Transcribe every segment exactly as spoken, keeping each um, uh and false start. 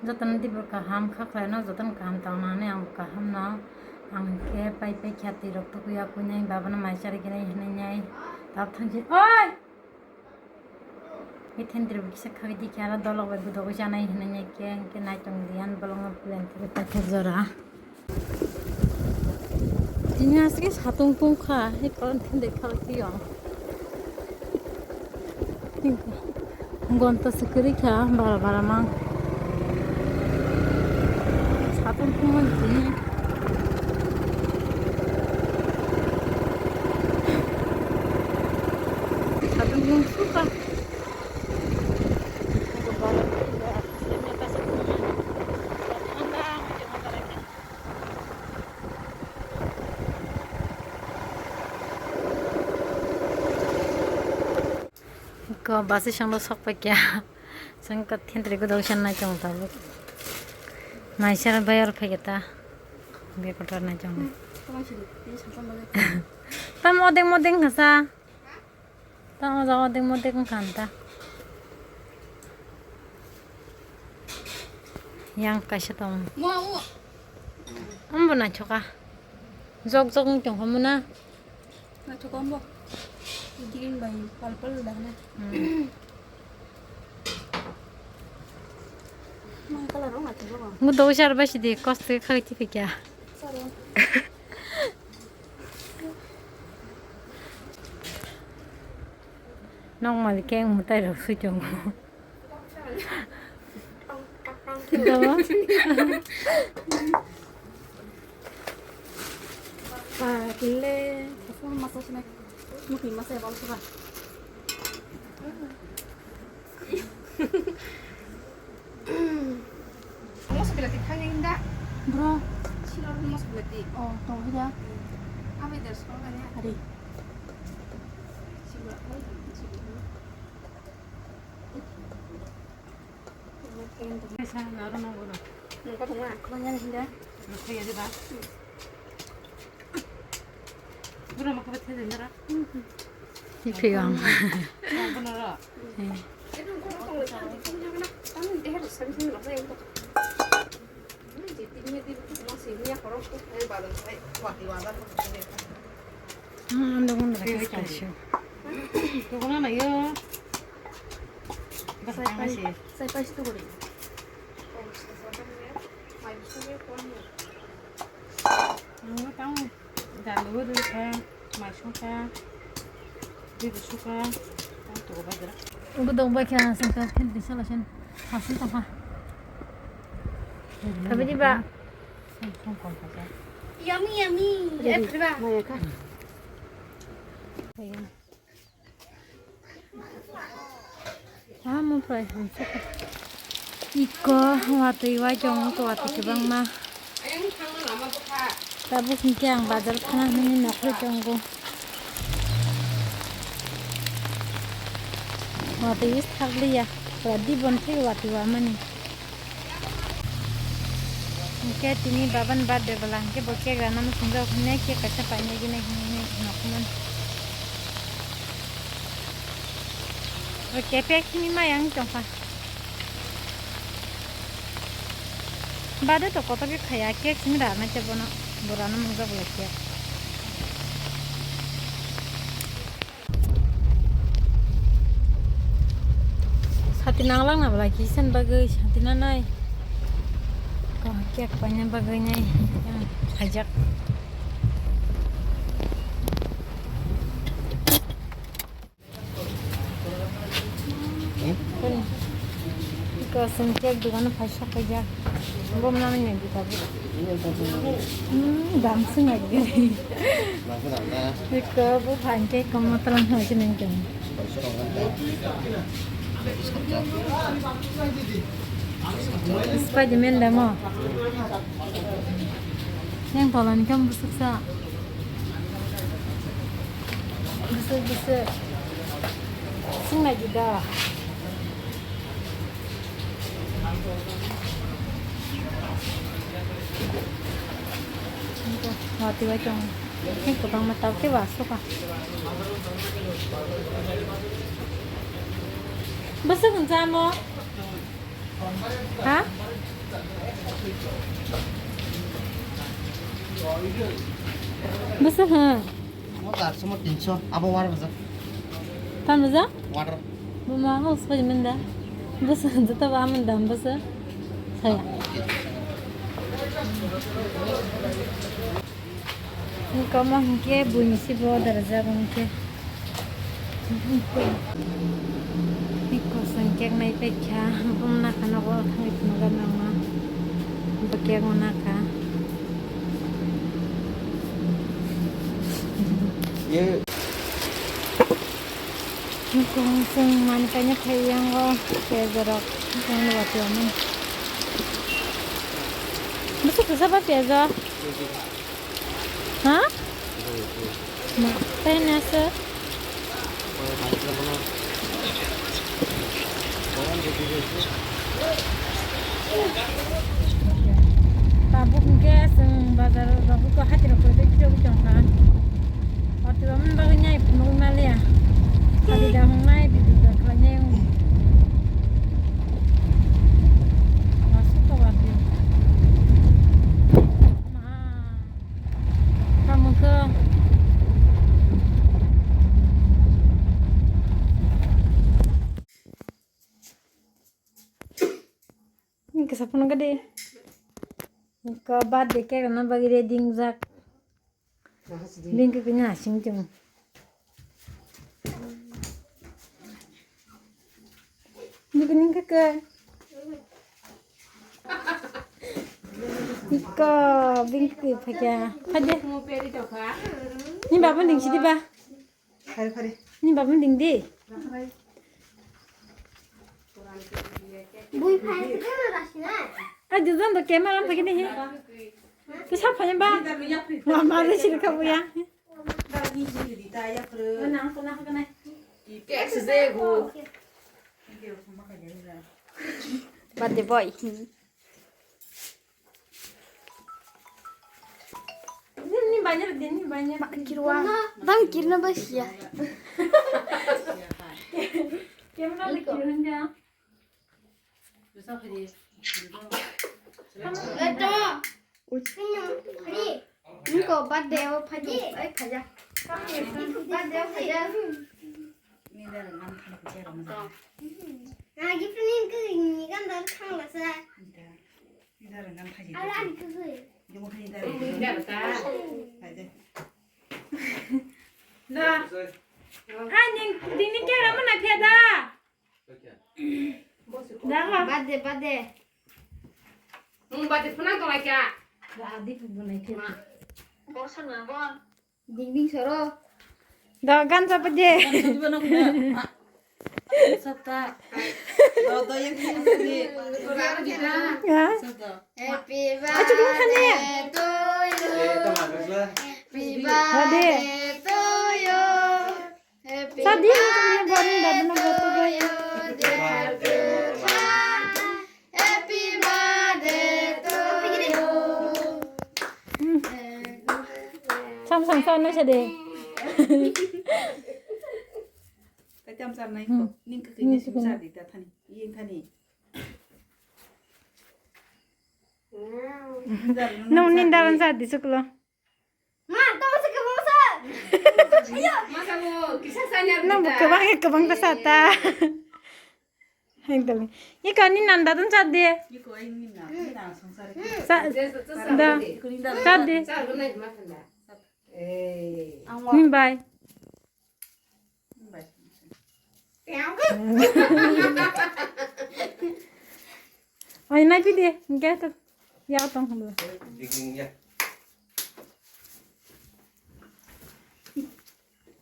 Jotono dibor kaham kha khlaino, jotono kaham tongna hinwi ang bo kaham no. Ang hinkhe pai pai kha twi rok tukuya kuinai, babano mai chari kinai hinwi nai. Tab thangsi, oi! Khe thentwrwi bo kisa khagwi di khe aro dolok bai gudogwi chanai hinwi nai khe, hinkhe naitong di ani bolongno plan khe paithak jora. Tini aswk satung tungkha, hai phano thende khalai twi o. Gonta se kwrwi kha, bara bara mang. Satung tungmani tini. Satung tungsukha. Ko basi sangno sok paikya. Sangka thentri ko dawsa nai tong tabuk. Naisara bayar phai ta. Be kotor nai tong. Tam odeng modeng khasa. Tamo jaga de mo de kan ta. Yang kaisa tong. Mo, mo. Ambo na choka. Jok jok ni tong khamuna. Na choka ambo. Green bai purple da na. Hmm. Mo color ong na choka. Ngo do sar ba si de koste khali ti kya. Saro. Nokmali keng mwtai rok sui tongo. Dolo. Ba, kile, kaisa masa sinai, mukhi masa ya, bal sura. Moso belati khani hinda. Bro. Silo moso belati. Oh, tong hida. Abe der song kani. Hari. Silo, silo. Sa naro nongo no. Nongko tongma. Khwlangya hinda. Nokha ya diba. Bro, mokhe ba thede nara. Hi phi ang. Nongko nara. Eh. Hmm, ando gun rakis kasyo. Tukuna na yo. Basa tama si. Sai pai sto gori. Ang tang dalu ru kha, mai sung kha, ri ru su kha, tang tu ba dra. Ugo dong bai kha sung kha, phin di sala sen. Hasil ta kha. Kabe di ba. Yummy, yummy. Eh, kha. Ah, mo phai hamsok. Iko watwi wai tongo, iko watwi kwbangma. Tabuk hinkhe ang bazar thana hinwi nokhorwi tongo. Watwi wis thakliya, pura dibon thwi watwi wamani. Hingke tini baban birthday bwla hingke bo cake rana muchungjak hinui cake kaisa painai gini hinui nokmani. Bo kepek hini maya wng tongkha. Birthday to kotor khe khaya, cake simi rana khe bono, bo rana mungjak bwla cake. Sati nanglang na bwla kisa ni bagwi sati nanai. Ko cake paina bagwi nai khaijak. Kosong cake dogano phai sok paijak. Bom nang ni bita bo. Hmm, dam sung agi. Iko bo phan cake komo talang hai se nang kang. Spiderman damo. Yang tolani kam busuk sa. Busuk busuk. Sing lagi dah. Wati wai tong. Ini kubang matau ke wasu ka. Busuk nsa mo. Ha? Bwswk ha? Mo charso, mo tinso, abo water bwswk. Tam bwswk? Water. Buma ho soi menda. Bwswk joto ba menda bwswk. Saya. Nokha mo hinkhe buini sibo darajak hinkhe. Nokha song kek nai paikha, bumna khana bo thangwi phunukgwi mangma. Bo kek nakha. Nokha song mani kaina phai yango, pezarok, nokha watwi amani. Bwswk kwsa ba pejo? Ha? Ma, tei nasa? Tabuk hwnkhe chwng bazar rok hatirok kwrwi tei phiyogwi tongkha. Watwi romani bagwi nai phunugwi maliya. Kali da hwngnai, bibida khlainai wng. Aswk to watwi. Ma. Tamo khe. Kisa phone gadi. Ko birthday cake rwna bagwi ready wngjak. Bini khe kini asing tong. Bini khe khe. Iko, bini khe phakya. Phade. Ni baba ning sidi ba. Phari, phari. Ni baba ning di. Bui phari khe na rasina. Ai, dudan do camera phakini hi. Kisa phani ba. Mama de sini khabu ya. Birthday boy. Ni, ni banyak deh, ni banyak. Mak kirwa. Bang kirna bas ya. Camera de kirun dia. Eto. Niko birthday o phaji, ai phaja. Birthday o phaja. Ni dara ngan thang khe rong ja. Na gift ni ke ni gan dar thang la sa. Ni dara ngan phaji. Ala ni ke. Ni mo phaji dara. Ni dara ta. Phaji. Da. Ai ning ding ni kera mana phe da. Dago. Bade, bade. Mung bade phunang tong laikha. Ba adi phunang laikha. Ma. Bosan na bon. Ding ding soro. Da gan sa pade. Gan sa diba nok na. Sabta. Do do yang kini sini. Kurang kita. Ya. Sabta. Happy birthday to you. Happy birthday to you. Happy Sadi, birthday kami baru dah pernah buat tuh, guys. To you, dear Durga. Happy birthday to you. Hmm. Sam, sam, sam, no, sadi. Kacam sam, naik kok. Ning kekini sim sadi, dah thani. Iyeng thani. Nung nindaran sadi suklo. Ma, tamo se kamo sa. Ayo. Masa mo kisa sanya. Nang bita. Kebang kebang ta sata. Hai dali. Iko ni nanda dun sadi. Iko ai ni na, ni na sangsar. Sa da. Iko ni da. Sadi. Sa gunai ma khanda. Eh. Ni bai. Oi, nai pi de, enggak tuh. Ya, tong dulu.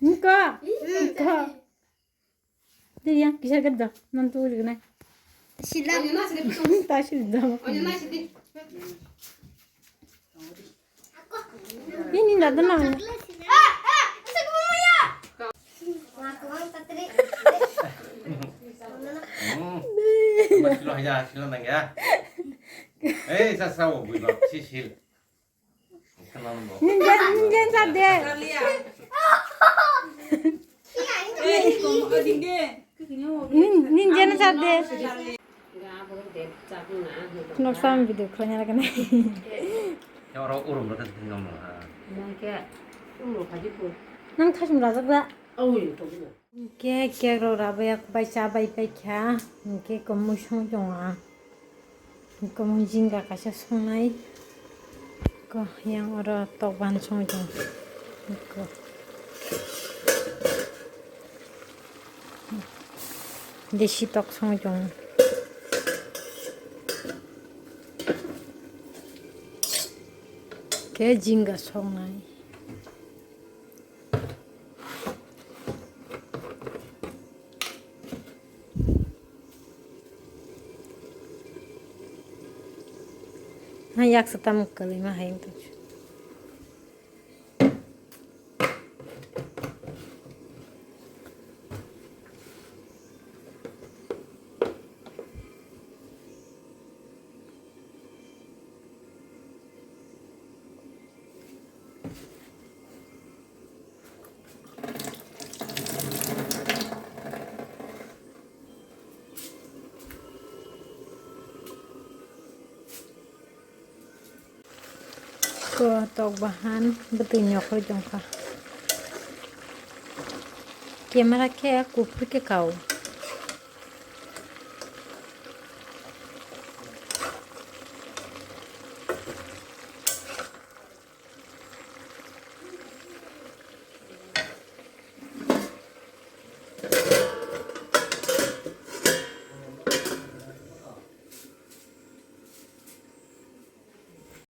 Enggak. Enggak. Dia yang kisah kerja, nanti udah kena. Sila. Tak sila. Ini ndak tenang. Hmm. Mas lo aja sila nang ya. Eh, sa sa wo bui lo si sil. Ninja, ninja sa de. Nin-, ninja na sa de. Noksa ang video khlaina lagani. Oro urum rwkhe thwngwi omo ha. Nang khe urum khaji phu. Nang thasum rajak da. Awi to. Khe cake rok rabai yak bai cha bai pai kha. Khe komui song tongo ang. Komui jinga kaisa songnai. Ko yang oro tok ban song tongo. Ko. Desi tok song tongo. Khe jinga songnai. Ha, yaksa tamo kwlwi ma hai wngtong. Ko tok bahan bwtwi nyokoi tongkha. Camera khe kuphur khe kao.